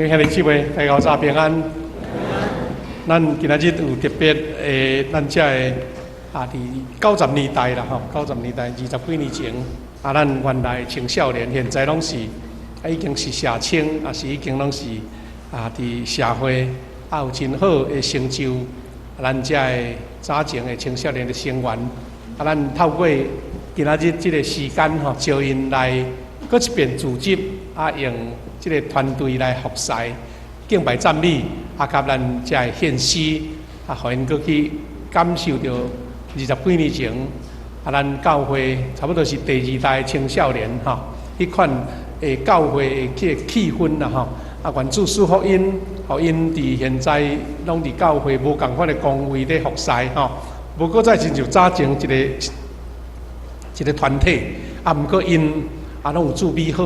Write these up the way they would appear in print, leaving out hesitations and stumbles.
兄弟姊妹，大家早平安。咱今仔日有特別的，咱遮的啊，佇90年代啦吼，九十年代20幾年前，啊，咱原來青少年現在攏是啊，已經是社青，抑是已經攏是啊，佇社會啊有真好的成就。咱遮的早前的青少年的成員，啊，咱透過今仔日這個時間吼，招𪜶來閣一遍組織，啊，用這個團隊來服侍、敬拜讚美，啊，佮咱遮的獻詩，啊，予𪜶閣去感受著20幾年前，啊，咱教會差不多是第二代青少年吼，彼款的教會的這個氣氛啦吼，啊，願主賜福𪜶，予𪜶佇現在攏佇教會無仝款的崗位咧服侍吼，無閣再親像早前一個一個團體，啊，毋過𪜶啊，攏有主美好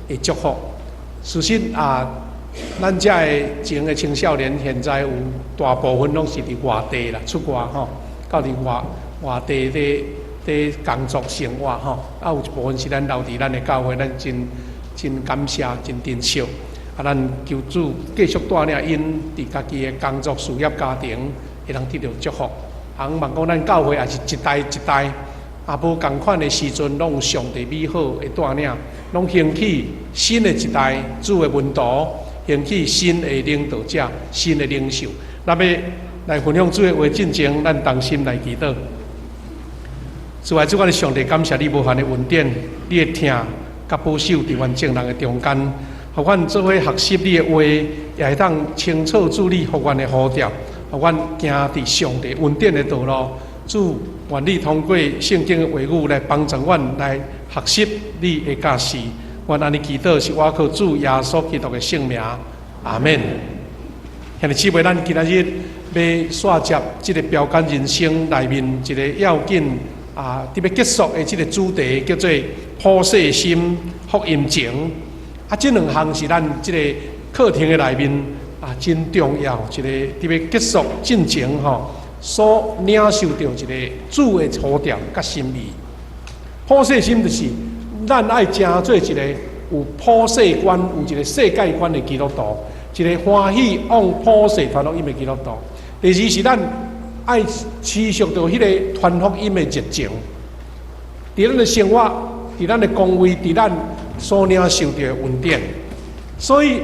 的祝福。事實啊，咱遮的前的青少年，現在有大部分攏是佇外地啦，出外吼，到佇外外地咧咧工作生活吼，啊，有一部分是咱留佇咱的教會，咱真真感謝，真珍惜。啊，咱求主繼續帶領𪜶佇家己的工作、事業、家庭，會當得著祝福。啊，望講咱教會也是一代一代，啊，無仝款的時陣，攏有上帝美好的帶領，攏興起新的一代主的門徒，興起新的領導者、新的領袖。咱欲來分享主的話進前，咱同心來祈禱。主愛主，阮的上帝，感謝你無限的恩典，你的疼佮保守佇阮眾人的中間，予阮做伙學習你的話，也會當清楚主你予阮的呼召，予阮行佇上帝恩典的道路。主，願你通過聖經的話語來幫助阮來學習你的教示。阮按呢祈禱是倚靠主耶穌基督的聖名，阿門。兄弟姊妹，咱今仔日欲紲接這個標杆人生內面一個要緊啊，特別結束的這個主題叫做普世心、福音情。啊，這兩項是咱這個課程的內面啊，真重要一個特別結束進前吼，所領受著一個主的呼召佮心意。普世心就是咱愛成做一個有普世觀、有一個世界觀的基督徒，一個歡喜往普世傳福音的基督徒。第二是咱愛持續著彼個傳福音的熱情，佇咱的生活、佇咱的崗位、佇咱所領受著的恩典。所以，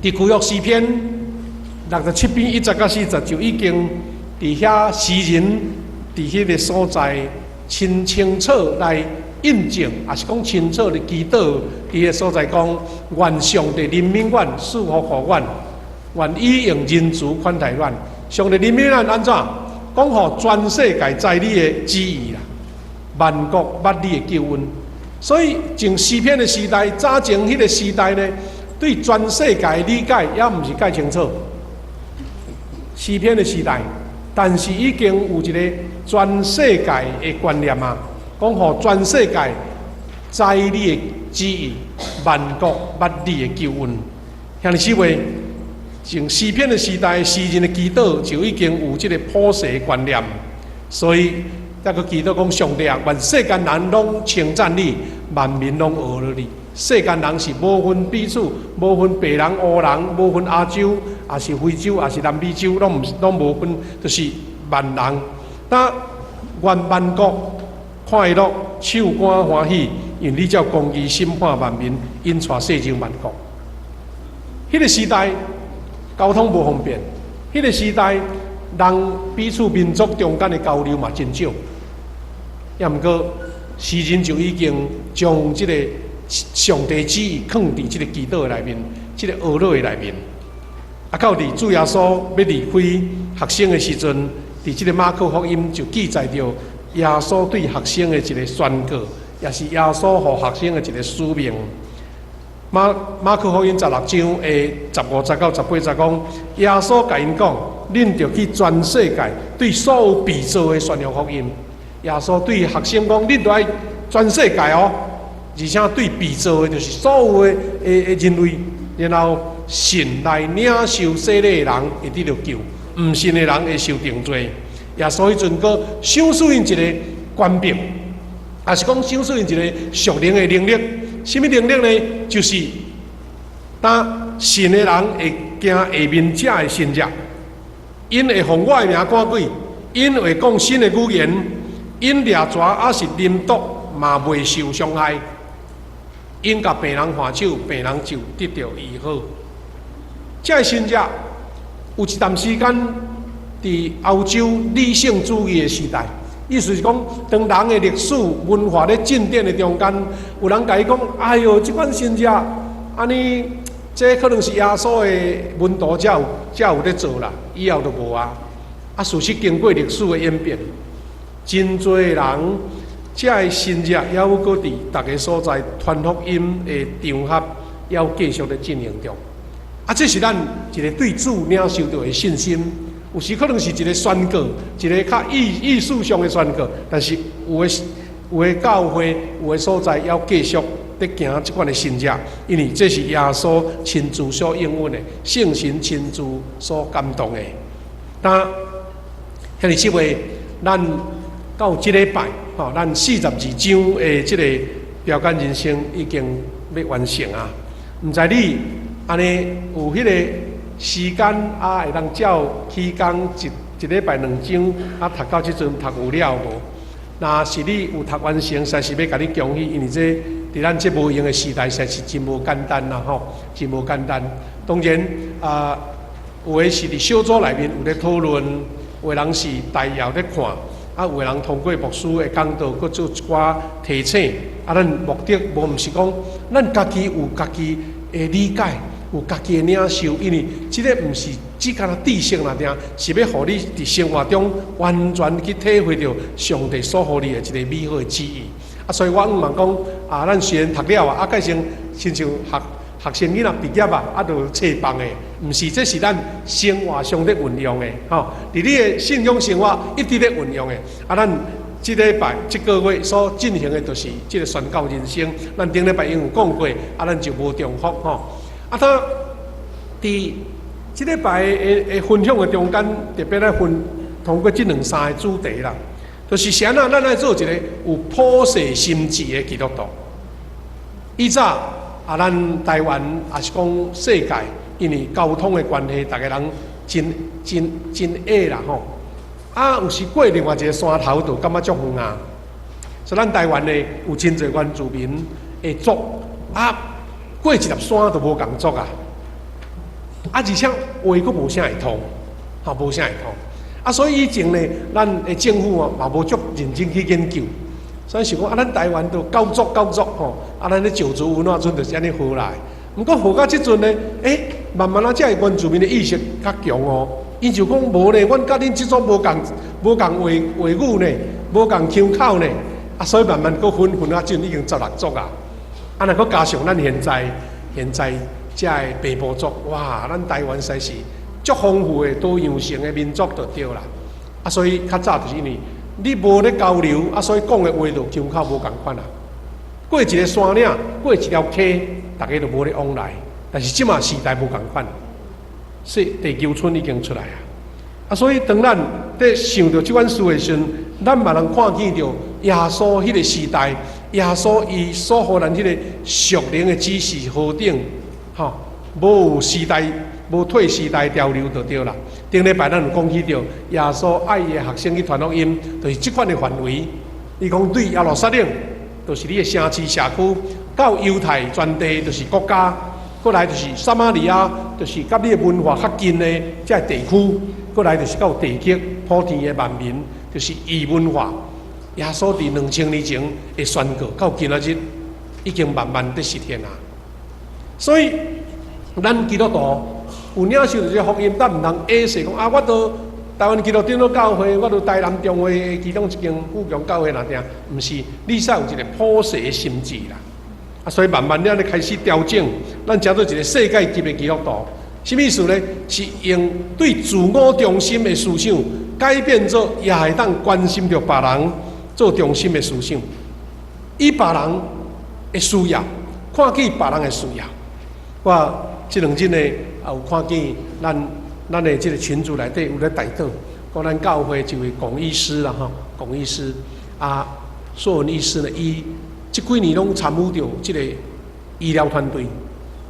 佇舊約詩篇67篇1節到4節就已經佇遐詩人佇彼個所在真清楚來印證，抑是講清楚的祈禱，佇個所在講，願上帝憐憫阮，賜福予阮，願伊用仁慈款待阮。上帝憐憫咱按怎？講予全世界知你的旨意啦，萬國捌你的救恩。所以，從詩篇的時代，早前彼個時代呢，對全世界的理解猶毋是蓋清楚。詩篇的時代，但是已經有一個全世界的觀念啊，講予全世界知你的旨意，萬國捌你的救恩。兄弟姊妹，從詩篇的時代，詩人的祈禱就已經有這個普世的觀念，所以才閣祈禱講上帝啊，願世間人攏稱讚你，萬民攏學了你。世間人是無分彼此，無分白人烏人，無分亞洲，抑是非洲，抑是南美洲，攏毋攏無分，就是萬人。那願萬國快樂，唱歌歡喜，因為你照公義審判萬民，引帶世人萬國。彼個時代交通無方便，彼個時代人彼此民族中間的交流嘛真少。抑毋過詩人就已經將這個上帝旨意囥佇這個祈禱的內面，這個哀樂的內面。啊，到佇主耶穌欲離開學生的時陣，佇這個馬可福音就記載著耶穌對學生的一個宣告，也是耶穌予學生的一個使命。馬馬可福音16章的15節到18節講，耶穌共𪜶講：恁著去全世界，對所有被造的宣揚福音。耶穌對學生講：恁著愛全世界哦，而且對被造的，就是所有的的人類，然後信來領受洗禮的人會得著救，毋信的人會受定罪。耶穌彼陣閣賞賜𪜶一個權柄，抑是講賞賜𪜶一個屬靈的能力。啥物能力呢？就是當信的人會行下面這个神跡，𪜶會奉我的名趕鬼，𪜶會講新的語言，𪜶掠蛇抑是啉毒嘛袂受傷害，𪜶共病人按手，病人就得著醫好。這个神跡有一段時間，佇歐洲理性主義的時代，意思是講，當人的歷史文化咧進展的中間，有人共伊講：哎喲，這款神跡，按呢，這可能是耶穌的門徒才有咧做啦，以後就無啊。啊，事實經過歷史的演變，真濟人這个神跡猶閣佇逐个所在傳福音的場合，猶繼續咧進行中。啊，這是咱一个對主領受著的信心。有時可能是一个宣告，一个較意思上的宣告，但是有的教會，有的所在，猶繼續佇行這款的神跡，因為這是耶穌親自所應允的，聖神親自所感動的。那兄弟姊妹，咱到這禮拜，吼，咱42章的這個標杆人生已經欲完成啊！毋知你按呢有彼個時間啊，會當照起工一一禮拜兩章啊，讀到這陣讀有了無？若是你有讀完成，實在是欲共你恭喜，因為這佇咱這無閒的時代，實在是真無簡單啦吼，真無簡單。當然啊，有的是佇小組內面有咧討論，有的人是大要咧看，啊，有的人通過牧師的講道，閣做一寡提醒。啊，咱目的無毋是講，咱家己有家己的理解，有家己的領受，因為這个毋是只干焦知識爾爾，是欲予你佇生活中完全去體會著上帝所予你的一個美好的旨意。啊，所以我向望講，啊，咱雖然讀了啊，啊，改成親像學學生囡仔畢業啊，啊，就冊放的，毋是，這是咱生活上咧運用的，吼，佇你的信仰生活一直咧運用的。啊，咱這禮拜、這個月所進行的，就是這个宣教人生。咱頂禮拜已經有講過，啊，咱就無重複吼。啊，他佇這禮拜的分享的中間，特別來分通過這兩三个主題啦，就是啥呢？咱愛做一個有普世心志的基督徒。以早啊，咱台灣抑是講世界，因為交通的關係，逐个人真真真矮啦吼。啊，有時過另外一個山頭，就感覺足遠啊。所以咱台灣呢，有真濟原住民的族啊，過一粒山就無仝族啊。啊，而且話閣無啥會通，吼，無啥會通。啊，所以以前呢，咱的政府哦嘛無足認真去研究，所以想講啊，咱台灣都九族九族吼，啊，咱咧九族文化村就是按呢號來。毋過號到這陣呢，欸，慢慢啊，這个原住民的意識較強哦。𪜶就講無呢，阮佮恁這族無仝無仝話話語呢，無仝腔口呢。啊，所以慢慢閣分分啊，這陣已經16族啊。啊，若閣加上咱現在現在這个平埔族，哇，咱台灣實在是足豐富的多樣性的民族就對啦。啊，所以較早就是因為你無咧交流，啊，所以講的話就腔口無仝款啊。過一个山嶺，過一條溪，逐家就無咧往來。但是這馬時代無仝款，是地球村已經出來啊。啊，所以當咱佇想著這款事的時陣，咱嘛通看見著耶穌彼个時代，耶穌伊所予咱彼个屬靈的指示何等，吼，無時代，無退時代潮流就對啦。頂禮拜咱有講起著耶穌愛伊的學生去傳福音，就是這款的範圍。伊講對耶路撒冷，就是你的城市社區；到猶太全地，就是國家；過來就是撒瑪利亞，就是佮你的文化較近的這个地區；過來就是到地極普天的萬民，就是異文化。耶穌佇2000年前的宣告，到今仔日已經慢慢佇實現啊。所以，咱基督徒有領受著這个福音，咱毋通矮小講啊！我都台灣基督長老教會，我都台南中會其中一間富強教會爾爾，毋是，你使有一個普世的心志啦。啊，所以慢慢了咧開始調整，咱成做一個世界級的基督徒。啥物意思呢？是用對自我中心的思想改變做，也會當關心著別人做中心的思想，以別人的需要，看見別人的需要。我這兩日呢，也有看見咱咱的這个群組內底有咧代禱，講咱教會一位龔醫師啦吼，龔醫師啊，碩文醫師呢，伊這幾年攏參與著這个醫療團隊，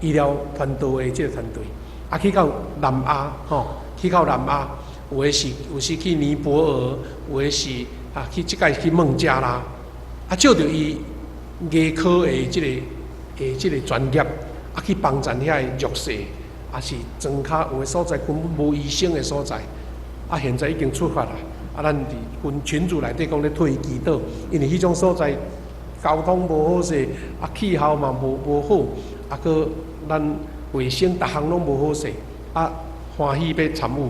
醫療團隊的這個團隊，啊去到南亞吼，去到南亞，有的是有時去尼泊爾，有的是啊去這擺去孟加拉，啊借著伊牙科的這個專業，啊去幫助遐个弱勢，也是莊跤有的所在根本無醫生的所在，啊現在已經出發啦，啊咱佇阮群組內底講咧替伊祈禱，因為彼種所在交通無好勢，啊氣候嘛無好，啊閣咱衛生逐項攏無好勢，啊歡喜欲參與，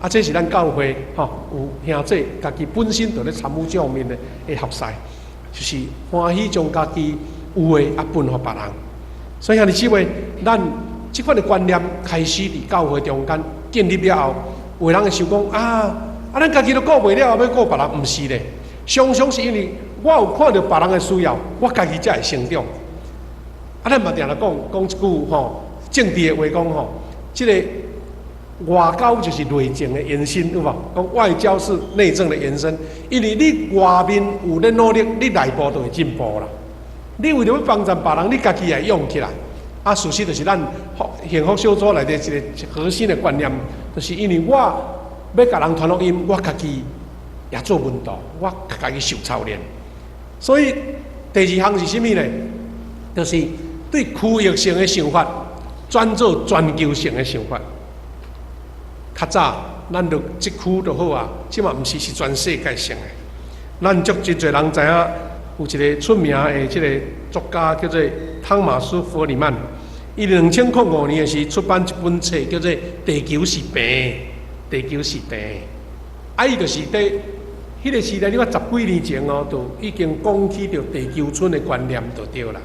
啊這是咱教會吼有兄弟家己本身就咧參與這方面的服侍，就是歡喜將家己有的啊分予別人。所以兄弟姊妹，咱這款的觀念開始佇教會中間建立了後，有的人會想講啊，啊咱家己都顧袂了，欲顧別人，毋是咧。常常是因為我有看著別人的需要，我家己才會成長。啊，咱嘛定定講講一句吼，政治的話講吼，這個外交就是內政的延伸，有無？講外交是內政的延伸，因為你外面有咧努力，你內部就會進步啦。你為著欲幫助別人，你家己也會勇起來。啊，事實就是咱幸福小組內底一個核心的觀念，就是因為我欲共人傳福音，我家己也做門徒，我家己受操練。所以第二項是啥物呢？就是對區域性的想法轉做全球性的想法。較早咱就這區就好啊，這馬毋是，是全世界性的。咱足真濟人知影，有一個出名的這個作家叫做湯馬斯·弗里曼，伊2005年的時出版一本冊叫做《地球是平的》，地球是平的。啊，伊就是佇彼個時代，你看十幾年前哦，就已經講起著地球村的觀念就對啦。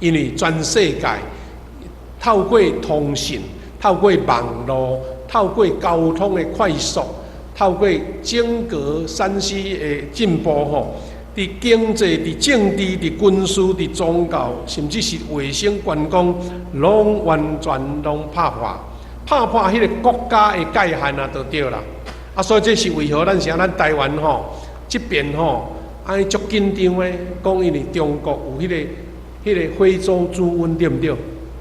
因為全世界透過通訊、透過網路、透過交通的快速、透過整個3C 的進步吼，佇經濟、佇政治、佇軍事、佇宗教，甚至是衛生、觀光，攏完全攏拍破，拍破彼個國家的界限啊，就對啦。啊，所以這是為何咱啥咱台灣吼這邊吼，按呢足緊張的，講因為中國有彼個非洲豬瘟對毋對？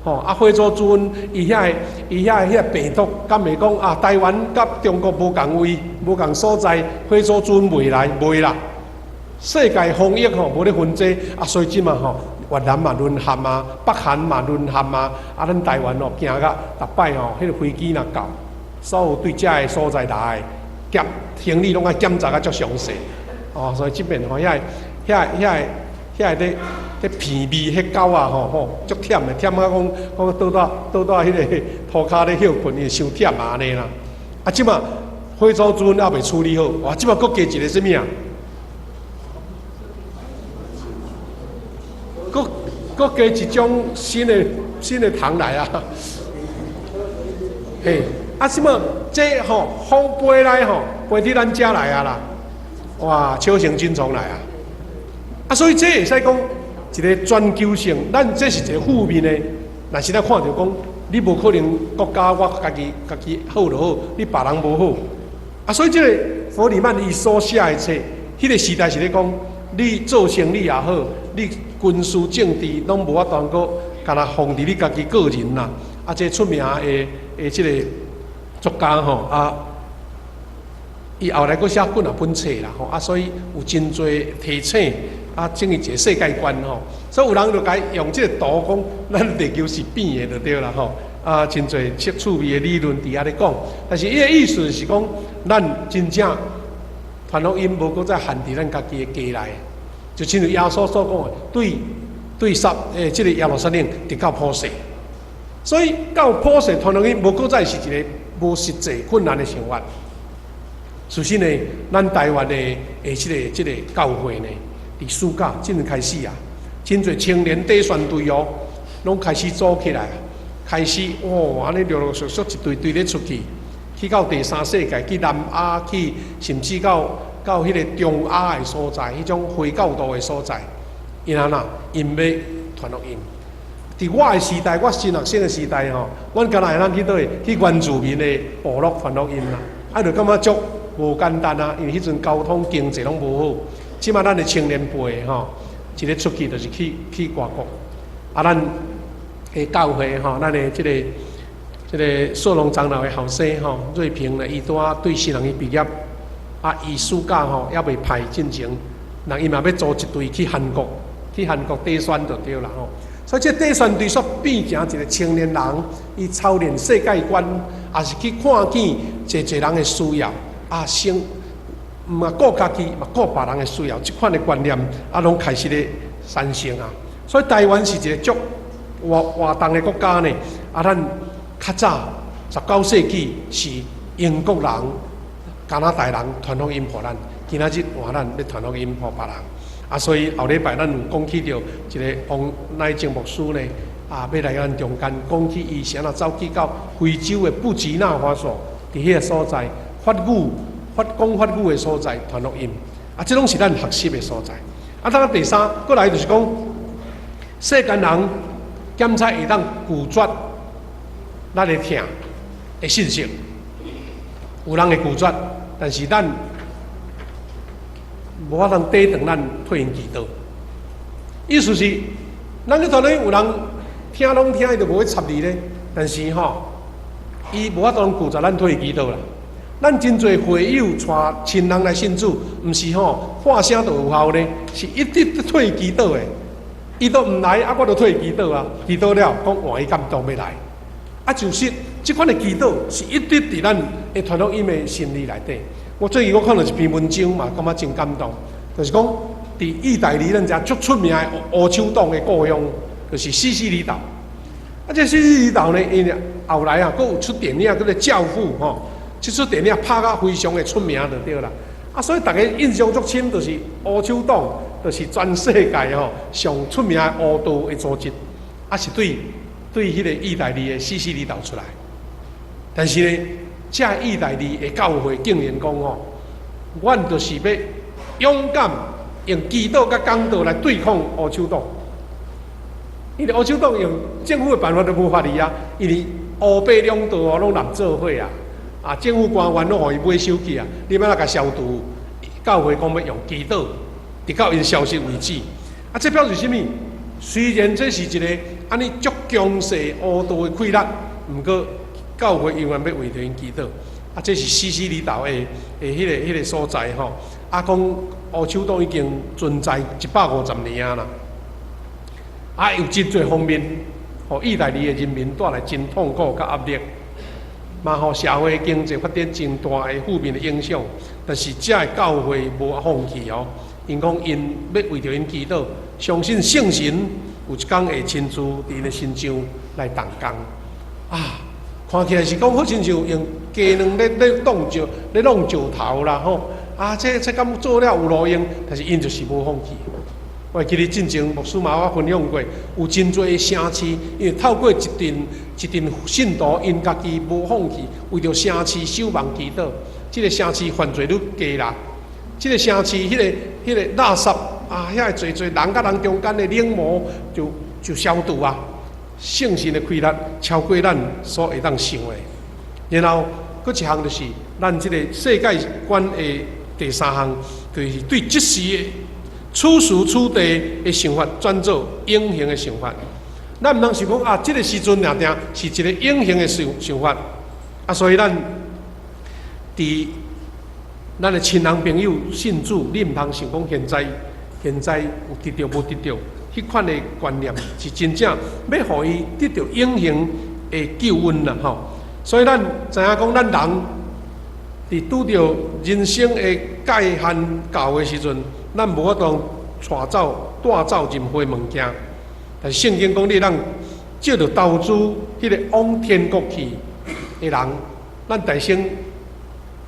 吼啊，非洲豬瘟伊遐個病毒，敢會講啊？台灣佮中國無仝位、無仝所在，非洲豬瘟袂來，袂啦。世界防疫吼無咧分這，啊，所以這馬吼越南嘛淪陷啊，北韓嘛淪陷啊，啊，咱台灣哦驚甲逐擺吼，彼個飛機若到，所有對遮个所在來檢行李攏愛檢查甲足詳細，哦，所以這邊吼遐個遐遐個遐個咧咧鼻味彼狗仔吼吼足忝的，忝甲講講倒佇倒佇彼個塗跤咧歇睏，伊會傷忝啊按呢啦。啊，這馬非洲豬瘟猶未處理好，哇，這馬閣加一個啥物啊？閣閣加一種新的蟲來啊！嘿，啊，什麼？這吼風飛來吼，飛佇咱遮來啊啦！哇，小型菌蟲來啊！啊，所以這會使講一個全球性，咱這是一個負面的。若是咱看著講，你無可能國家我家己家己好就好，你別人無好。啊，所以這個弗里曼伊所寫的冊，彼個時代是咧講，你做生意也好，你軍事政治攏無法度閣，干焦放佇你家己個人啦。啊，這出名的的這個作家吼啊，伊後來閣寫幾若本冊啦吼啊，所以有真濟提醒啊，整個一個世界觀吼。所以有人就共用這個圖講，咱地球是扁的就對啦吼。啊，真濟趣趣味的理論佇遐咧講，但是伊的意思是講，咱真正傳福音無閣再限佇咱家己的家內，就親像耶穌所講的，對對撒欸，這個耶路撒冷直到普世。所以到普世傳福音無閣再是一個無實際困難的想法。事實呢，咱台灣的的這個教會呢，佇暑假這陣開始啊，真濟青年短宣隊哦，攏開始組起來，開始哦，按呢陸陸續續一隊隊咧出去，去到第三世界，去南亞去，甚至到彼個中亞的所在，彼種回教徒的所在，𪜶按怎？𪜶欲傳福音。佇我的時代，我新學生的時代吼，阮敢若會當去佗位去原住民的部落傳福音啦，啊，就感覺足無簡單啊，因為彼陣交通經濟攏無好。這馬咱的青年輩吼，一个出去就是去去外國，啊，咱的教會吼，咱的這個碩龍長老的後生吼，瑞平呢，伊拄仔對新人伊畢業，啊，伊暑假吼猶未派進前，人伊嘛欲組一隊去韓國，去韓國短宣就對啦吼。所以這短宣隊煞變成一個青年人，伊操練世界觀，也是去看見濟濟人的需要，啊，先毋嘛顧家己，嘛顧別人的需要，這款的觀念啊，攏開始咧產生啊。所以台灣是一個足活活動的國家呢。啊，咱較早19世紀是英國人、加拿大人傳福音予咱，今仔日換咱欲傳福音予別人。啊，所以後禮拜咱有講起著一個王乃靜牧師呢，啊，欲來咱中間講起伊是按怎走去到非洲的布吉納法索，佇彼個所在法語法講法語的所在傳福音。啊，這攏是咱學習的所在。啊，當第三過來就是講，世間人檢測會當拒絕咱的疼的信息，有人會拒絕，但是咱無法通抵擋咱替𪜶祈禱。意思是，咱去傳咧有人聽攏聽，伊就無欲插你咧。但是吼，伊無法度拒絕咱替伊祈禱啦。咱真濟會友帶親人來信主，毋是吼喊聲就有效咧，是一直替伊祈禱的。伊都毋來，啊，我就替伊祈禱啊，祈禱了，講換伊感動欲來。啊，就是這款的祈禱是一直佇咱的傳福音的心理內底。我最近我看著一篇文章嘛，感覺真感動，就是講佇意大利咱遮足出名的烏手黨的故鄉，就是西西里島。啊，這西西里島呢，𪜶後來啊，閣有出電影叫做《教父》吼，這齣電影拍甲非常的出名就對啦。啊，所以逐家印象足深，就是烏手黨，就是全世界吼上出名的黑道的組織，啊是對彼個意大利的西西里島出來。但是呢，這意大利的教會竟然講吼，阮就是欲勇敢用祈禱佮講道來對抗烏手黨。因為烏手黨用政府的辦法都無法哩啊，因為烏白兩道哦攏攏做伙啊，啊政府官員攏予伊買手去啊，你欲按怎共消除？教會講欲用祈禱，直到𪜶消失為止。啊，這表示啥物？雖然這是一個按呢足強勢烏道的勢力，毋過教會永遠欲為著𪜶祈禱。啊，這是西西里島的彼個所在吼。啊，講烏手黨已經存在150年啊啦。啊，有真濟方面，予意大利的人民帶來真痛苦佮壓力，嘛予社會經濟發展真大的負面的影響。但是，這个教會無放棄哦，𪜶講𪜶欲為著𪜶祈禱，相信聖神有一工會親自佇𪜶的身上來動工。啊，看起來是講好親像用雞卵咧擋石咧弄石頭啦吼。啊，這敢做了有路用？但是𪜶就是無放棄。我會記得進前牧師嘛，我分享過，有真濟城市，因為透過一陣一陣信徒，𪜶家己無放棄，為著城市守望祈禱，這個城市犯罪率低啦，這個城市彼個垃圾啊，遐個濟濟人佮人中間的冷漠就消除啊。聖神的氣力超過咱所會當想的。然後，閣一項就是咱這個世界觀的第三項，就是對這時的此時此地的想法轉做永恆的想法。咱毋通想講啊，這個時陣爾定是一個永恆的想法。啊，所以咱佇咱的親人朋友信主，你毋通想講現在有得著無得著，彼款的觀念是真正欲予伊得著永恆的救恩啦吼。所以咱知影講，咱人佇拄著人生的界限到的時陣，咱無法度帶走任何物件。但是聖經講，你通藉著投資彼個往天國去的人，咱代先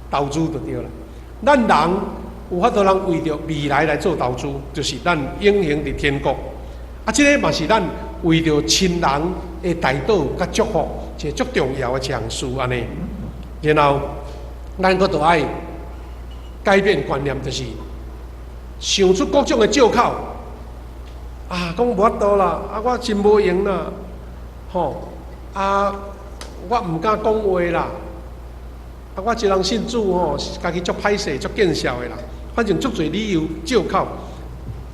投資就對啦。咱人有法度通為著未來來做投資，就是咱永恆佇天國。啊，這個嘛是咱為著親人的代禱佮祝福，一個足重要的一項事按呢。然後，咱閣著愛改變觀念，就是想出各種的借口。啊，講無法度啦，啊，我真無閒啦，吼，啊，我毋敢講話啦，啊，我一人信主吼，家己足歹勢、足見笑的啦，反正足濟理由借口，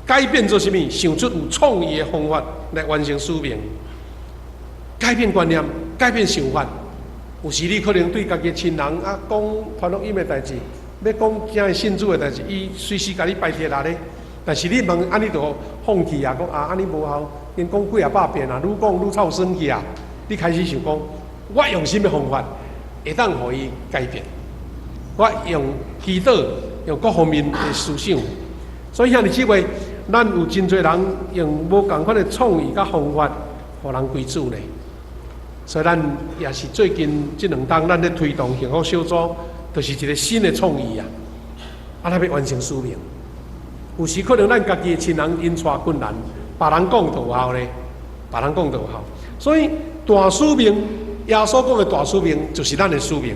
改變做啥物？想出有創意的方法來完成使命。改變觀念，改變想法。有時你可能對家己親人啊講傳福音的代誌，欲講囝兒信主的代誌，伊隨時共你排斥啦咧。但是你問按呢就放棄啊，講啊按呢無效，𪜶講幾仔百遍啊，愈講愈臭酸去啊。你開始想講，我用啥物方法會當予伊改變？我用祈禱，用各方面的思想。所以兄弟姊妹，咱有真濟人用無仝款的創意佮方法，予人歸主呢。所以咱也是最近這兩冬，咱咧推動幸福小組，就是一個新的創意啊！啊，咱欲完成使命。有時可能咱家己的親人𪜶帶困難，別人講就有效咧，別人講就有效。所以大使命，耶穌講的大使命，就是咱的使命。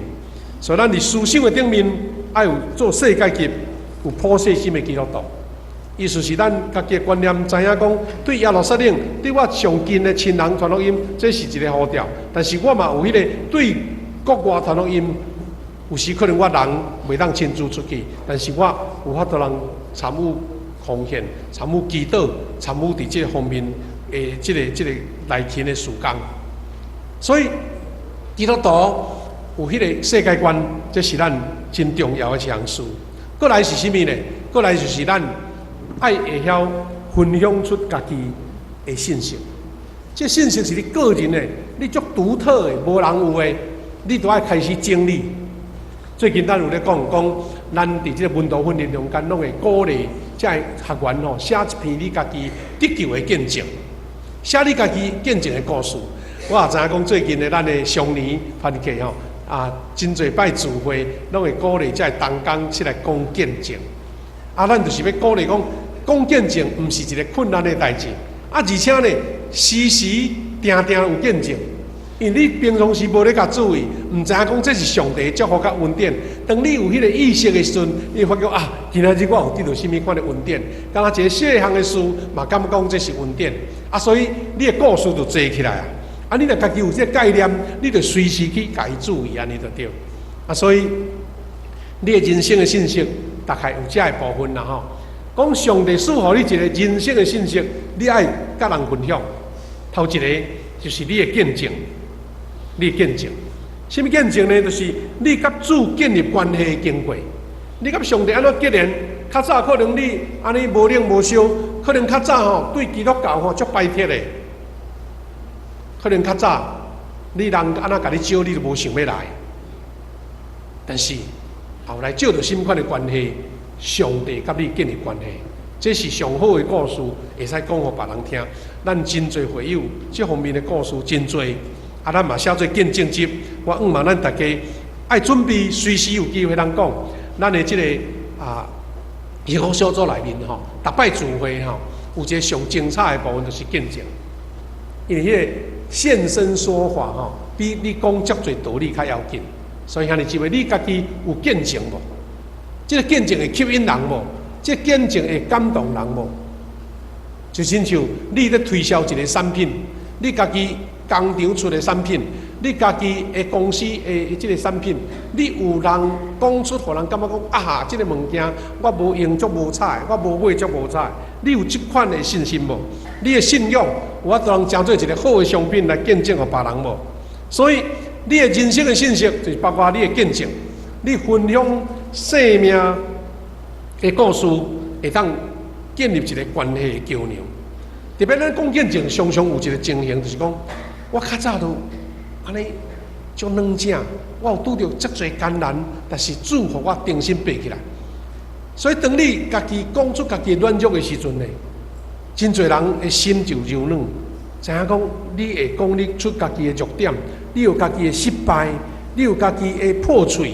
所以咱佇思想的頂面，愛有做世界級、有普世心的基督徒。意思是咱家己的觀念知影講，對耶路撒冷，對我上近的親人傳福音，這是一個呼召。但是我嘛有彼個對國外傳福音，有時可能我人袂當親自出去，但是我有法度通參與奉獻、參與祈禱、參與佇這個方面的這個內勤的事工。所以基督徒有彼個世界觀，這是咱真重要的一項事。過來是啥物呢？過來就是咱愛會曉分享出家己的信息。這信息是你個人的，你足獨特的，無人有的，你都愛開始整理。最近咱有咧講講，咱佇這個門徒訓練中間，攏會鼓勵這个學員吼寫一篇你家己得救的見證，寫你家己見證的故事。我也知影講，最近的咱的常年團契吼，啊，真濟擺聚會，攏會鼓勵這个同工出來講見證。啊，咱就是欲鼓勵講，講見證毋是一個困難的代誌，啊，而且呢，時時定定有見證。因為你平常時無咧共注意，毋知影講這是上帝祝福佮恩典。當你有彼個意識的時陣，你會發覺啊，今仔日我有得著啥物款的恩典，敢若一個細項的事，嘛感覺講這是恩典。啊，所以你的故事就濟起來啊。啊，你若家己有這個概念，你就隨時去共伊注意，按呢就對。啊，所以你的人生的信息大概有這个部分啦吼。講上帝賜予你一個人生的信息，你愛佮人分享。頭一個就是你的見證，你的見證，啥物見證呢？就是你佮主建立關係的經過。你佮上帝按怎結連？較早可能你按呢無冷無燒，可能較早吼對基督教吼足排斥的。可能較早你人按怎共你招，你都無想欲來。但是後來藉著啥物款的關係，上帝佮你建立關係，這是上好的故事，會使講予別人聽。咱真濟會友這方面的故事真濟，啊，咱嘛寫做見證集。我向望咱大家愛準備，隨時有機會通講。咱的這個啊，幸福小組內面吼，逐擺聚會吼，有一個上精彩的部分就是見證，因為彼個現身說法吼，比你講遮濟道理較要緊。所以兄弟姊妹，你家己有見證無？這個見證會吸引人無？這個見證會感動人無？就親像你咧推銷一個產品，你家己工廠出的產品，你家己的公司的這個產品，你有人講出，予人感覺講啊，這個物件我無用足無彩，我無買足無彩。你有這款的信心無？你的信仰有法度成做一個好的商品來見證予別人無？所以你的人生的信息，就是包括你的見證，你分享生命的故事，會當建立一個關係的橋梁。特別咱講見證，常常有一個情形，就是講我較早都按呢足軟正，我有拄著遮濟艱難，但是主予我重新爬起來。所以當你家己講出家己軟弱的時陣呢，真濟人的心就柔軟，知影講你會講你出家己的弱點，你有家己的失敗，你有家己的破碎，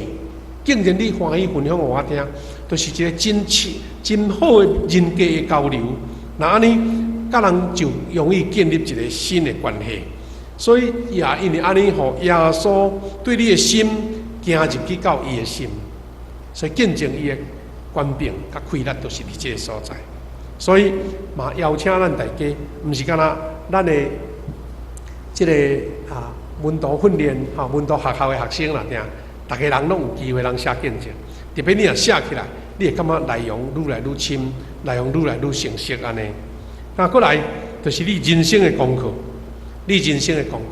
竟然你歡喜分享予我聽，就是一個真切、真好的人格的交流。那按呢，佮人就容易建立一個新的關係。所以也因為按呢，予耶穌對你的心行入去到伊的心，所以見證伊的權柄佮氣力都是佇這個所在。所以嘛邀請咱大家，毋是干焦咱的這個啊門徒訓練吼門徒學校的學生啦，聽，逐家人攏有機會通寫見證。特別你若寫起來，你會感覺內容愈來愈深，內容愈來愈成熟按呢。那過來就是你人生的功課，你人生的功課。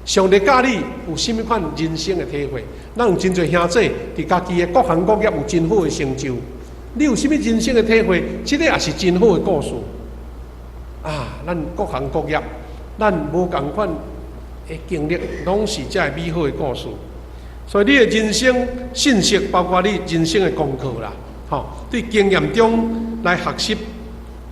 上帝教你有啥物款人生的體會？咱有真濟兄弟佇家己的各行各業有真好的成就。你有啥物人生的體會？這个也是真好的故事。啊，咱各行各業，咱無仝款的經歷，攏是遮个美好的故事。所以你的人生信息，包括你人生的功課啦，吼，對經驗中來學習，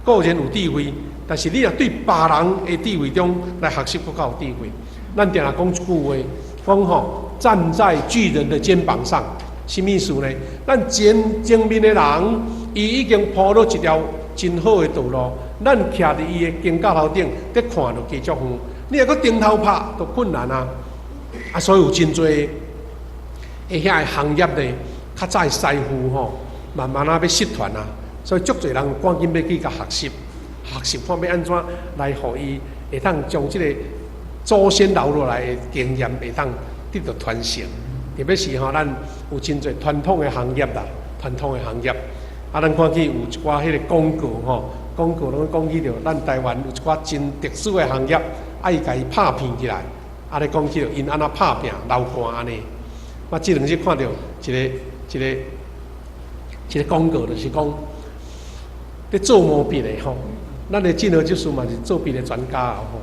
固然有智慧，但是你若對別人的智慧中來學習，閣較有智慧。咱定定講一句話，講吼，站在巨人的肩膀上，啥物意思呢？咱前前面的人，伊已經鋪落一條真好的道路，咱徛佇伊的肩胛頭頂，咧看就加足遠。你若閣頂頭拍，就困難啊！啊，所以有真濟的遐个行業呢，較早的師傅吼，慢慢仔欲失傳啊，所以足濟人趕緊欲去共學習，學習看欲按怎來予伊會當將這個祖先留落來的經驗會當得到傳承。特別是吼，咱有真濟傳統的行業啦，傳統的行業。啊，咱看見有一寡彼个廣告吼，廣告攏講起著咱台灣有一寡真特殊的行業，啊，伊共伊拍片起來，啊，咧講起著𪜶按怎拍拚流汗按呢。我這兩日看著一個一個一个廣告，就是講咧做毛筆的吼，咱的進和執事嘛是做筆的專家啊吼。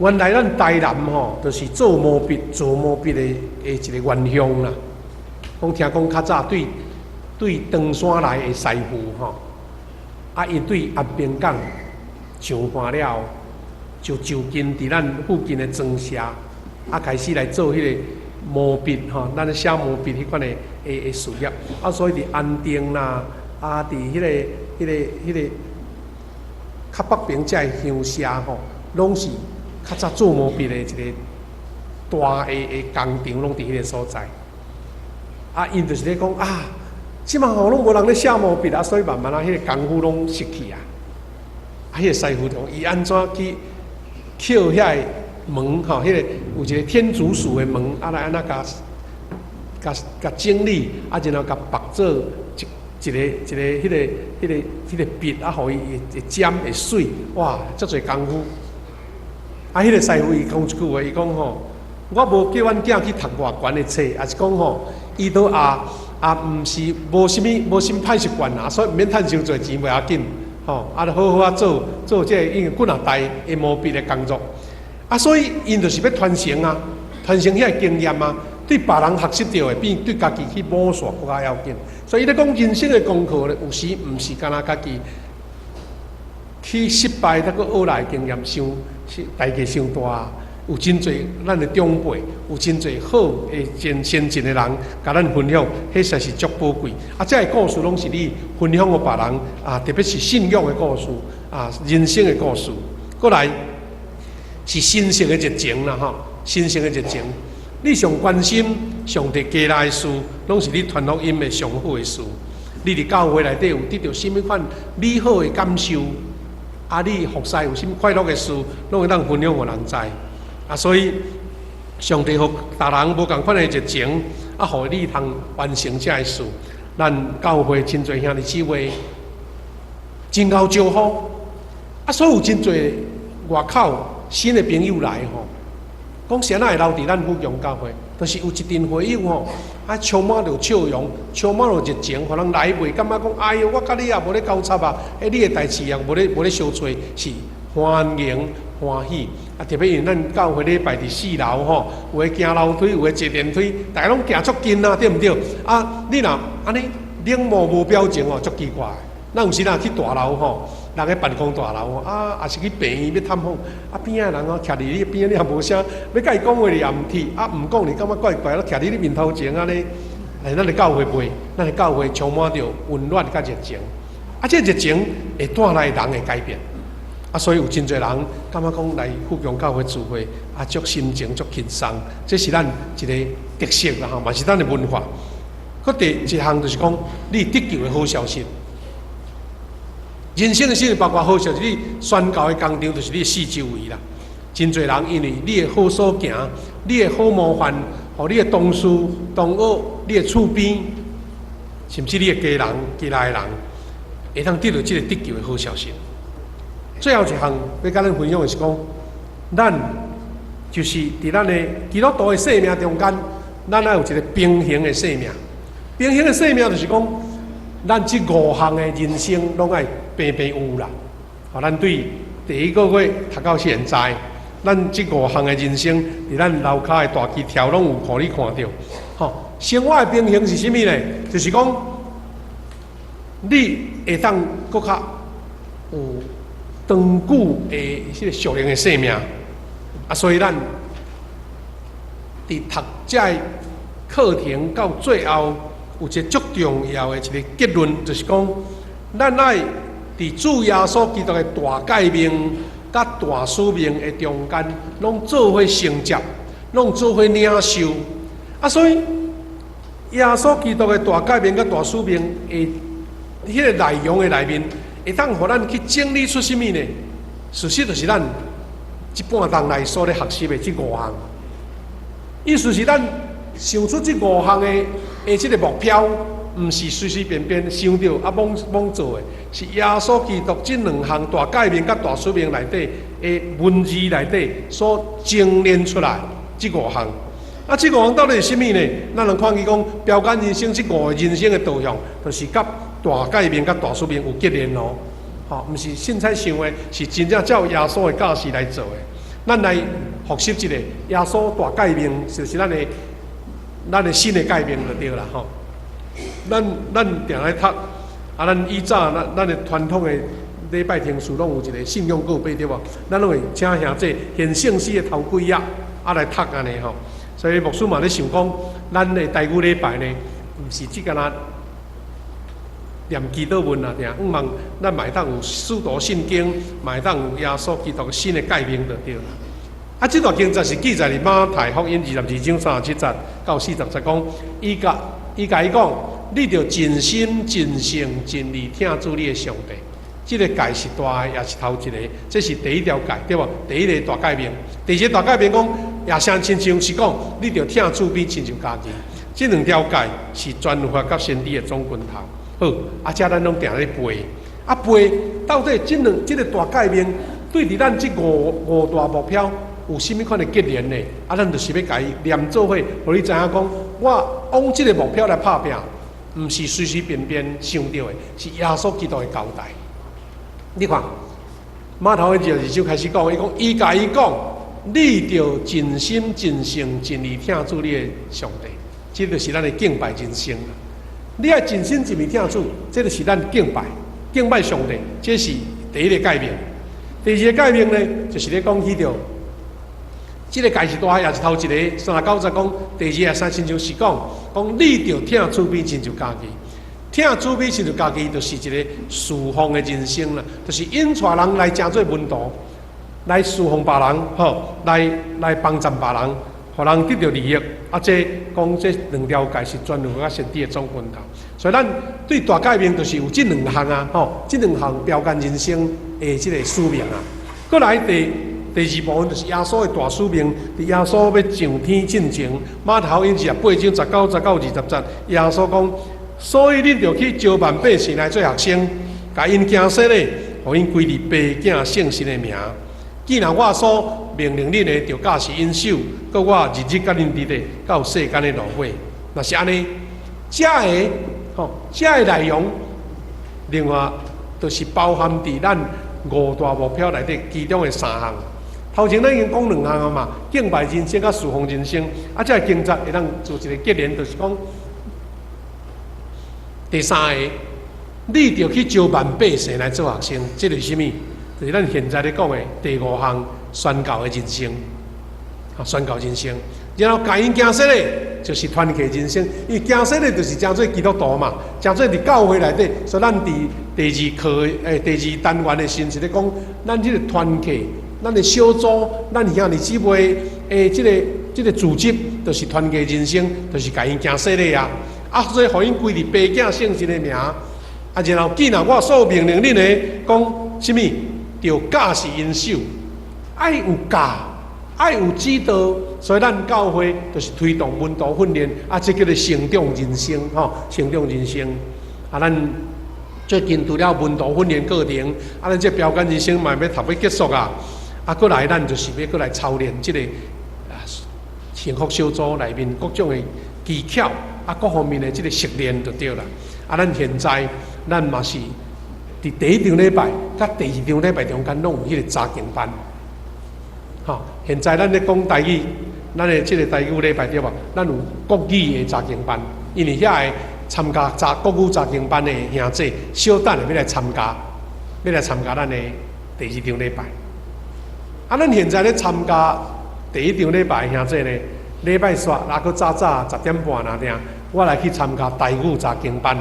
原來咱台南吼，就是做毛筆、做毛筆的的一個原鄉啦。講聽講較早對對唐山來的師傅吼，啊，𪜶對安平港上岸了後，就就近佇咱附近的莊社，啊，開始來做彼个毛筆吼，咱咧寫毛筆彼款的的的事業。啊，所以佇安定啦，啊，佇彼个、彼个、彼个較北邊遮的鄉社吼，攏是較早做毛筆的一个大的的工廠，攏佇彼个所在。啊，𪜶就是咧講啊，這馬吼攏無人咧寫毛筆啊，所以慢慢啊，彼个功夫攏失去啊。啊，彼个師傅就講，伊按怎去抾遐个門吼，彼个有一个天竺鼠的門，啊來按怎共共共整理，啊，然後共縛做一一個一個彼个彼个彼个筆啊，予伊會會尖會媠，哇，足濟功夫。啊，彼个師傅伊講一句話，伊講吼，我無叫阮囝去讀偌懸的冊，抑是講吼，伊都也也毋是無啥物無啥物歹習慣啊，所以毋免趁傷濟錢袂要緊，吼，啊，就好好啊做做這个已經幾若代的毛筆的工作。啊，所以𪜶就是欲傳承啊，傳承遐个經驗啊，對別人學習著的，比對家己去摸索閣較要緊。所以伊咧講人生的功課咧，有時毋是干焦家己去失敗，才閣學來的經驗傷是代價傷大。有真濟咱的長輩，有真濟好的真先進的人，共咱分享，彼實是足寶貴。啊，這个故事攏是你分享予別人啊，特別是信仰的故事啊，人生的故事。過來是神聖的熱情啦，吼，神聖的熱情。你上關心上帝家內的事，攏是你傳福音的上好的事。你佇教會內底有得著啥物款美好的感受？啊，你服侍有啥物快樂的事，攏會當分享予人知。啊，所以上帝予逐人無仝款的熱情，啊，予你通完成這个事。咱教會真濟兄弟姊妹真𠢕招呼，啊，所以有真濟外口新的朋友來吼，講啥會留佇咱富強教會，就是有一陣會友吼，啊，充滿著笑容，充滿著熱情，予人來袂感覺講，哎喲，我佮你也無咧交插啊，欸，你的代誌也無咧無咧相揣，是歡迎歡喜。啊，特別因為咱教會禮拜佇四樓吼，有的行樓梯，有的坐電梯，逐家攏行足近啊，對毋對？啊，你若按呢冷漠無表情哦，足奇怪。咱有時若去大樓吼，人咧辦公大樓吼，啊，抑是去病院欲探訪，啊，邊仔的人哦，徛佇你邊仔，你也無啥，欲共伊講話你也毋貼，啊，毋講你感覺怪怪，徛佇你面頭前按呢。哎，咱的教會袂，咱的教會充滿著溫暖佮熱情，啊，這熱情會帶來人的改變。啊，所以有真濟人感覺講來富強教會聚會，啊，足心情足輕鬆，這是咱一个特色啦吼，嘛是咱的文化。閣第一項就是講，你得救的好消息。人生的生包括好消息，你宣教的工場就是你四周圍啦。真濟人因為你的好所行，你的好模範，予你的同事、同學、你的厝邊，甚至你的家人、家內的人，會當得著這个得救的好消息。最後一項欲共咱分享的是講，咱就是佇咱的基督徒的生命中間，咱愛有一個平衡的生命。平衡的生命就是講，咱這五項的人生攏愛平平有啦。吼，咱對第一個月讀到現在，咱這五項的人生，佇咱樓跤的大旗條攏有予你看著。吼，生活的平衡是啥物呢？就是講，你會當閣較有長久的這個屬靈的生命。啊，所以咱佇讀這个課程到最後，有一個足重要的一個結論，就是講，咱愛佇主耶穌基督的大誡命佮大使命的中間，攏做伙承接，攏做伙領受。啊，所以耶穌基督的大誡命佮大使命的彼個內容的內面，會當予咱去整理出啥物呢？事實就是咱這半冬來所咧學習的這五項。意思是咱想出這五項的這個目標，毋是隨隨便便想著啊，罔罔做的，是耶穌基督這兩項大誡命佮大使命內底的文字內底所精煉出來這五項。啊，這五項到底是啥物呢？咱來看見講，標杆人生這五個人生的導向，就是佮大誡命佮大使命有結連哦。吼，毋是凊彩想的，是真正照耶穌的教示來做的。咱來複習一下，耶穌大誡命就是咱的新的誡命就對啦吼。咱定來讀，啊，咱以早咱的傳統的禮拜程序攏有一個信仰告白對無？咱攏會請兄弟獻聖詩的頭幾頁啊來讀按呢吼。所以牧師嘛咧想講，咱的台語禮拜呢，毋是只干焦念祈禱文啊，定向望咱嘛會當有使徒信經，嘛會當有耶穌基督新的誡命就對啦。啊，這段經節是記載佇馬太福音22章37節到40節，講伊共伊講，你著盡心盡性盡意疼主你的上帝。這個誡是大的，也是頭一個，這是第一條誡，對無？第一個大誡命。第二個大誡命講，也相親像是講，你著疼主比親像家己。這兩條誡是全律法佮先知的總拳頭。好，啊，這咱攏定咧背。啊背，到底這兩這個大誡命對佇咱這五大目標有啥物款的結連呢？啊，咱就是欲共伊連做伙，予你知影講，我往這個目標來拍拚，毋是隨隨便便想著的，是耶穌基督的交代。你看，馬太22章開始講，伊講，伊共伊講，你著盡心盡性盡意疼主你的上帝，這就是咱的敬拜人生。你愛盡心盡意疼主，這就是咱敬拜，敬拜上帝，這是第一個誡命。第二個誡命呢，就是咧講起著，這個誡是大，也是頭一個。39節講，第二個三親像是講，講你著疼主比親像家己。疼主比親像家己，就是一個侍奉的人生啦，就是𪜶帶人來成做門徒，來侍奉別人，吼，來幫贊別人，予人得著利益。啊，這講這兩條誡是全律法先知的總拳頭。所以咱對大誡命就是有這兩項啊，吼，這兩項標杆人生的這個使命啊。過來第二部分就是耶穌的大使命，佇耶穌欲上天進前，馬太福音28章19到20節，耶穌講。所以恁著去招萬百姓來做學生，共𪜶行洗禮，予𪜶歸入爸囝聖神的名。既然我所命令恁的，著教示𪜶守，閣我日日佮恁佇咧，到世間的落尾。若是按呢，這个吼，這个內容，另外就是包含佇咱五大目標內底其中的三項。頭前咱已經講兩項啊嘛，敬拜人生佮侍奉人生，啊，這個經節會當做一個結連，就是講。第三個，你著去招萬百姓來做學生，這就是啥物？就是咱現在咧講的第五項宣教的人生，啊，宣教人生。然後共𪜶行洗禮，就是團契人生。因為行洗禮就是成做基督徒嘛，成做佇教會內底。所以咱佇第二課第二單元的時陣是咧講，咱這個團契，咱的小組，咱兄弟姊妹的這個組織，就是團契人生，就是共𪜶行洗禮啊。啊，所以予𪜶歸入爸囝聖神的名，啊，然後既然我所命令恁的，講啥物，著教示𪜶守，愛有教，愛有指導，所以咱教會就是推動門徒訓練，啊，這叫做成長人生，吼，成長人生。啊，咱最近除了門徒訓練過程，啊，咱這標杆人生嘛欲讀欲結束啊，啊，過來咱就是欲過來操練這個啊幸福小組內面各種的技巧啊，各方面的這个熟練就對啦。啊，咱現在咱嘛是佇第一場禮拜佮第二場禮拜中間攏有彼个查經班。吼，現在咱咧講台語，咱的這个台語禮拜對無？咱有國語的查經班，因為遐个參加查國語查經班的兄弟，小等下欲來參加，欲來參加咱的第二場禮拜。啊，咱現在咧參加第一場禮拜的兄弟呢，禮拜煞抑閣早早10點半爾定，我來去參加台語查經班。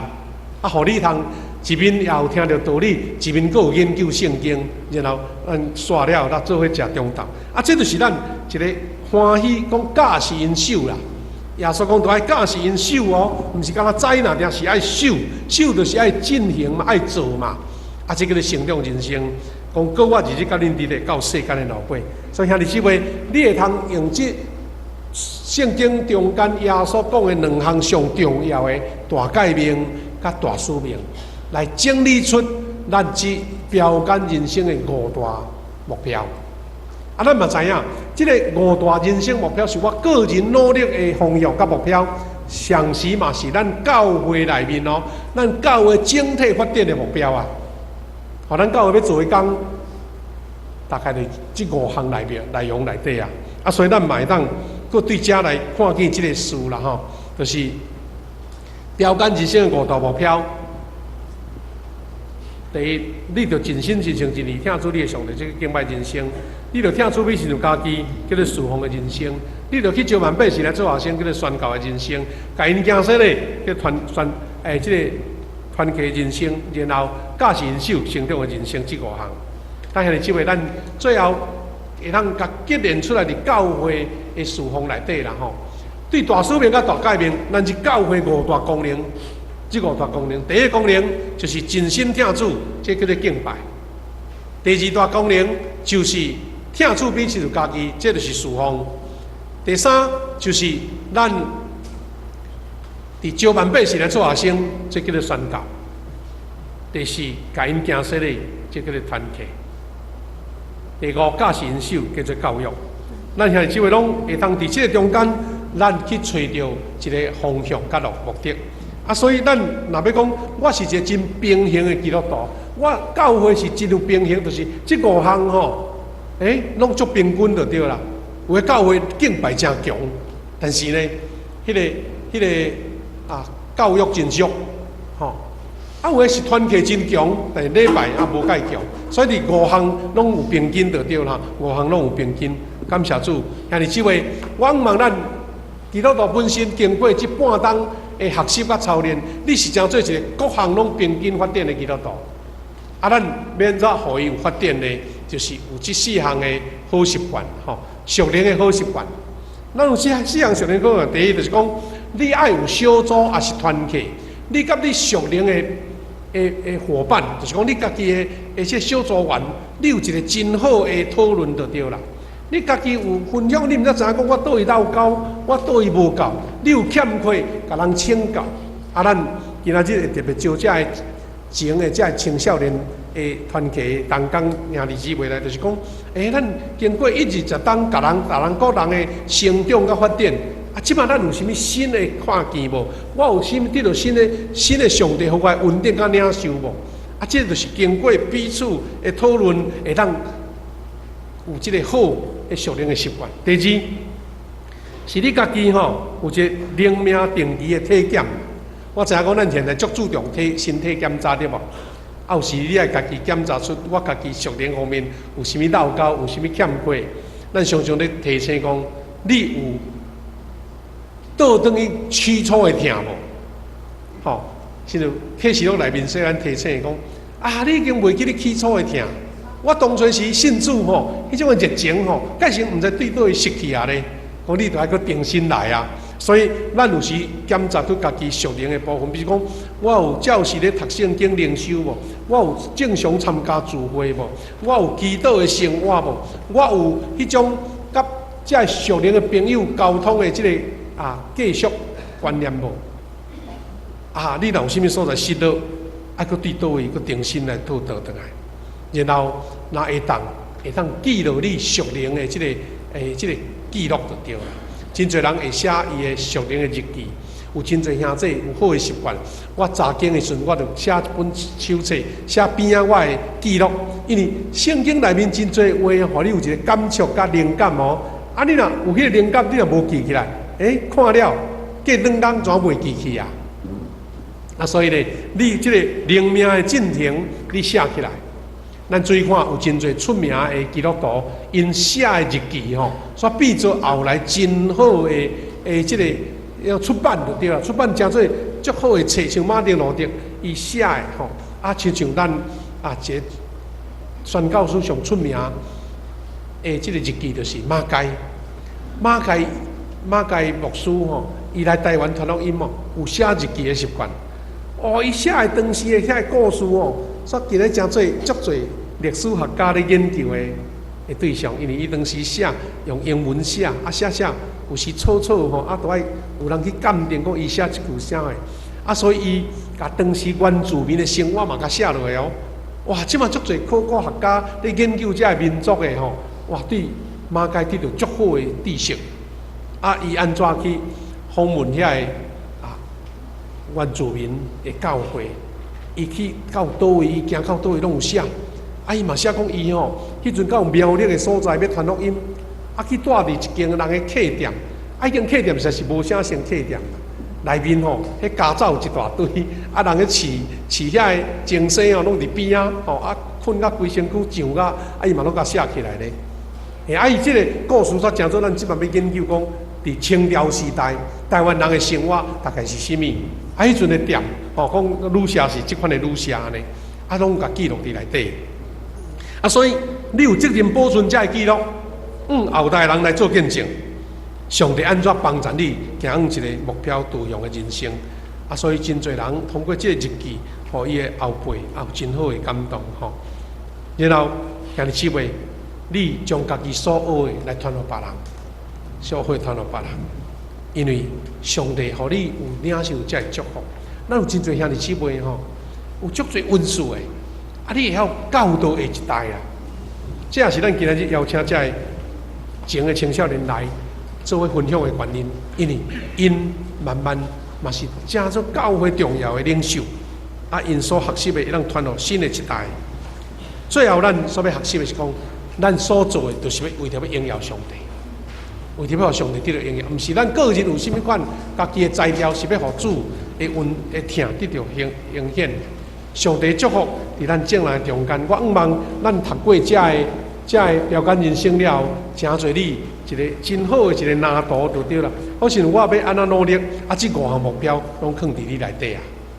啊，予你通一面也有聽著道理，一面閣有研究聖經，然後咱煞了，咱做伙食中晝。啊，這就是咱一個歡喜，講教是𪜶守啦。耶穌講著愛教是𪜶守哦，毋是干焦知爾定，是愛守，守就是愛進行嘛，愛做嘛。啊，這叫做成長人生。講閣我日日佮恁佇咧到世間的落尾，所以兄弟姊妹，你會通用這聖經中間耶穌講的兩項上重要的大誡命佮大使命，來整理出咱這標杆人生的五大目標。啊，咱嘛知影，這个五大人生目標是我個人努力的方向佮目標，同時嘛是咱教會內面哦，咱教會整體發展的目標啊。予咱教會欲做的工，大概佇這五項內面內容內底啊。啊，所以咱嘛會當閣對遮來看見這个事啦吼，就是標杆人生的五大目標。第一，你著盡心盡性盡意疼主你的上帝，這个敬拜人生；你著疼主比親像家己，叫做侍奉的人生；你著去招萬百姓來做學生，叫做宣教的人生；共𪜶行洗禮，叫傳宣欸，這个團契人生，然後教是𪜶守成長的人生，這五項。但兄弟姊妹，咱最後會當共結連出來佇教會的侍奉內底啦吼。對大使命佮大誡命，咱是教會五大功能。這五大功能，第一個功能就是盡心疼主，這叫做敬拜；第二大功能就是疼主比親像家己，這就是侍奉；第三就是咱佇招萬百姓來做學生，這叫做宣教；第四，共𪜶行洗禮，這叫做團契；第五，教是𪜶守，叫做教育。咱兄弟姊妹攏會當佇這个中間，咱去揣著一个方向佮目的。啊，所以咱若欲講，我是一个真平衡的基督徒，我教會是真有平衡，就是這五項吼，欸，攏足平均就對啦。有的教會敬拜誠強，但是呢，彼个啊教育真俗，吼。啊，有的是團契真強，但是禮拜也無蓋強，所以佇五項攏有平均就對啦，五項攏有平均。感謝主，兄弟姊妹，我望咱基督徒本身經過這半冬的學習佮操練，你是成做一个各項攏平均發展的基督徒。啊，咱欲按怎予伊有發展呢？就是有這四項的好習慣，吼，屬靈的好習慣。咱有四項屬靈好習慣，第一就是講，你愛有小組抑是團契，你佮你屬靈的夥伴，就是講你家己的這小組員，你有一个真好的討論就對啦。你家己有分享，你毋才知影講我佗位落夠，我佗位無夠，你有欠缺，共人請教。啊，咱今仔日會特別招遮个前的遮个青少年的團契同工兄弟姊妹來，就是講，欸，咱經過一二十冬，共人、逐人個人的成長佮發展，啊，這馬咱有啥物新的看見無？我有啥物得著新的上帝予我的恩典佮領受無？啊，這就是經過彼此的討論，會當有這个好的屬靈的習慣。第二，是你家己吼有一个靈命定期的體檢。我知影講咱現在足注重體身體檢查對無？啊，有時你愛家己檢查出我家己屬靈方面有啥物落溝，有啥物欠缺。咱常常咧提醒講，你有倒轉去起初的疼無？吼，親像啟示錄內面說咱提醒講，啊，你已經袂記你起初的疼。我當初時信主吼，彼種的熱情吼，改成毋知對佗位失去啊咧。講你著愛閣重新來啊。所以咱有時檢查出家己屬靈的部分，比如講，我有照時咧讀聖經靈修無？我有正常參加聚會無？我有祈禱的生活無？我有彼種佮遮屬靈的朋友溝通的這个啊繼續觀念無？啊，你若有啥物所在失落，愛閣對佗位閣重新來倒轉來，然後若會當記錄你屬靈的這个的這个記錄就對啦。真濟人會寫伊的屬靈的日記，有真濟兄弟有好的習慣。我查經的時陣，我就寫一本手冊，寫邊仔我的記錄。因為聖經內面真濟話，予你有一個感觸佮靈感哦。啊，你若有彼个靈感，你若無記起來，看了過兩工怎袂記去啊？啊，所以咧，你這個靈命的進程，你寫起來。咱注意看，有真濟出名的基督徒，𪜶寫的日記吼，煞變做後來真好的這個要出版就對啦，出版誠濟足好的冊，像馬丁路德伊寫的吼，啊，親像咱啊，這個宣教書上出名的這個日記就是馬偕，馬偕馬偕牧師吼，伊來台灣傳福音哦，有寫日記的習慣。哦，伊寫的當時的遐个故事哦，煞今日誠濟足濟歷史學家咧研究的對象，因為伊當時寫用英文寫，啊寫寫有時錯錯吼，啊都愛有人去鑑定講伊寫這句啥的，啊所以伊共當時原住民的生活嘛共寫落來哦。哇，這馬足濟考古學家咧研究這个民族的吼，哇，對馬偕得著足好的知識，啊，伊按怎去訪問遐个原住民的教會，伊去到佗位，伊行到佗位攏有寫。啊，伊嘛寫講伊吼，彼陣到苗栗的所在欲傳福音，啊，去蹛佇一間人的客店，啊，彼間客店實在是無啥像客店，內面吼，彼家走一大堆，啊，人咧飼飼遐个精牲吼，攏佇邊仔吼，啊，睏甲規身軀脹甲，啊，伊嘛攏共寫起來咧。啊，伊這個故事煞成做咱這擺欲研究講，佇清朝時代，台灣人的生活大概是啥物？啊，彼陣的店，吼，講旅社是這款的旅社按呢，啊，攏有共記錄佇內底。啊，所以你有責任保存這个記錄，後代人來做見證，上帝按怎幫助你行向一個目標導向的人生。啊，所以真濟人通過這個日記，予伊的後輩也有真好的感動吼。然後，兄弟姊妹，你將家己所學的來傳予別人，所學傳予別人，因為上帝予你有領受這个祝福。咱有真濟兄弟姊妹吼，有足濟恩賜的，啊，你會曉教導下一代啊。這也是咱今仔日邀請這个前的青少年來做伙分享的原因，因為𪜶慢慢嘛是成做教會重要的領袖，啊，𪜶所學習的會當傳予新的一代。最後，咱所欲學習的是講，咱所做的，就是欲為著欲榮耀上帝，為著欲予上帝得著榮耀，毋是咱個人有啥物款家己的才調，是欲予主的恩的疼得著顯顯現。上帝祝福佇咱眾人中間，我向望咱讀過這个標桿人生了後，成做你一個真好的一個藍圖就對啦。好像我欲按怎努力，啊，這五項目標攏囥佇你內底啊。